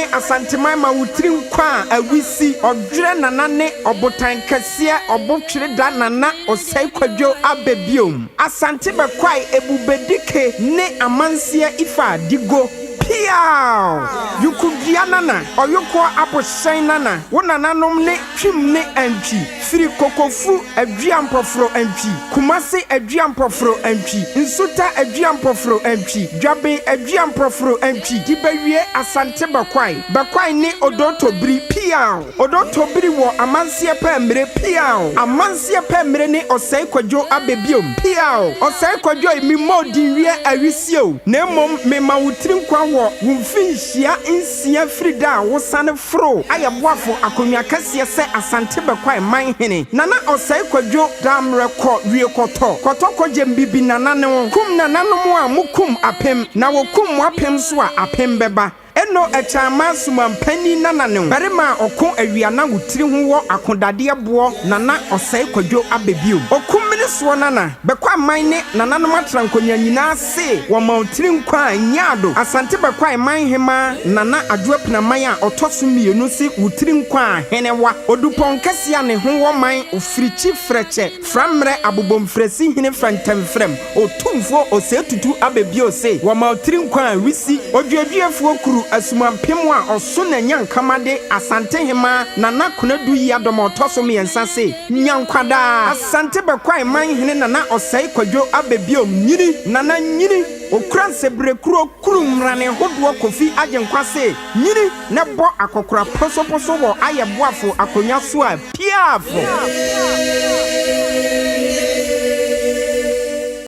ne Asanteman ma wo tiri nkwa a awisi, Ɔdwerɛ Nana ne Ɔbotan kɛseɛ Ɔbotwere da Nana Osei Kwadwo abɛ biom. Asante Bɛkwae Ebubedike ne Amanseɛ Ifa Digo. Piaaww! Yukudua Nana, Ɔyokoɔ Abohyɛn Nana, wo nananom ne Twim ne Antwi, firi Kokofu Aduampɔforo Antwi, Kumase Aduampɔforo Antwi, Nsuta Aduampɔforo Antwi, Dwaben Aduampɔforo Antwi, de bɛwie Asante Bɛkwae, Bɛkwae ne Odotobiri, Piaaww! Odotobiri wɔ Amanseɛ Pɛɛmire, Piaaww! Amanseɛ Pɛɛmire ne Ɔsɛe Kwadwo abɛ biom, Piaaww! Ɔsɛe Kwadwo ei, memmɔɔ din wiɛ awisie o, na mmom mema wo tiri nkwa wɔ wo mfinhyia nsia firi da a wosane foroo ayɛboafo akonnwa kɛseɛ sɛ Asante Bɛkwae man hene. Nana Ɔsɛe Kwadwo da mmerɛ kɔ wie kɔtɔ, kɔtɔ kɔgye mbibi nana ne wo kum nananom a mo kum apem, na wɔkum mo apem nso a apem bɛba. Eno Akyaamaa Sumampanin Nana ne wo barima a ɔko awia na wo tiri ho wɔ akodadeɛ boɔ Nana Ɔsɛe Kwadwo abɛ biom. Okum mene soɔ Nana, Bɛkɔ aman ne nananom atra nkonya nyinaa se wɔma wo tiri nkwa a nyaado Asante Bɛkwae man hemaa Nana Adwo Apinaman a ɔtɔ so mienu se wo tiri nkwa a hene wa Odupɔn kɛseɛ a ne ho wɔ man Ofirikyi frɛkyɛ Frammerɛ Abobomfrɛsi hene Frɛntɛmfrɛm Otumfoɔ Osei Tutu abɛbio se wɔma wo tiri nkwa a wisi Oduaduafoɔ kuru Asumampem a ɔso n'anyankamade Asante Hemaa Nana Konadu Yiadom a ɔtɔ so miɛnsa se nya nkwa daa Asante Bɛkwae Man Hene Nana Ɔsɛe Kwadwo abɛbiom nyini Nana nyini Okura nsɛbirekuro kuru mmrane hodoɔ Kofi Agyenkwa se nyini na bɔ akɔkora posoposo wɔ ayɛ boafo akonwa so a piaafo.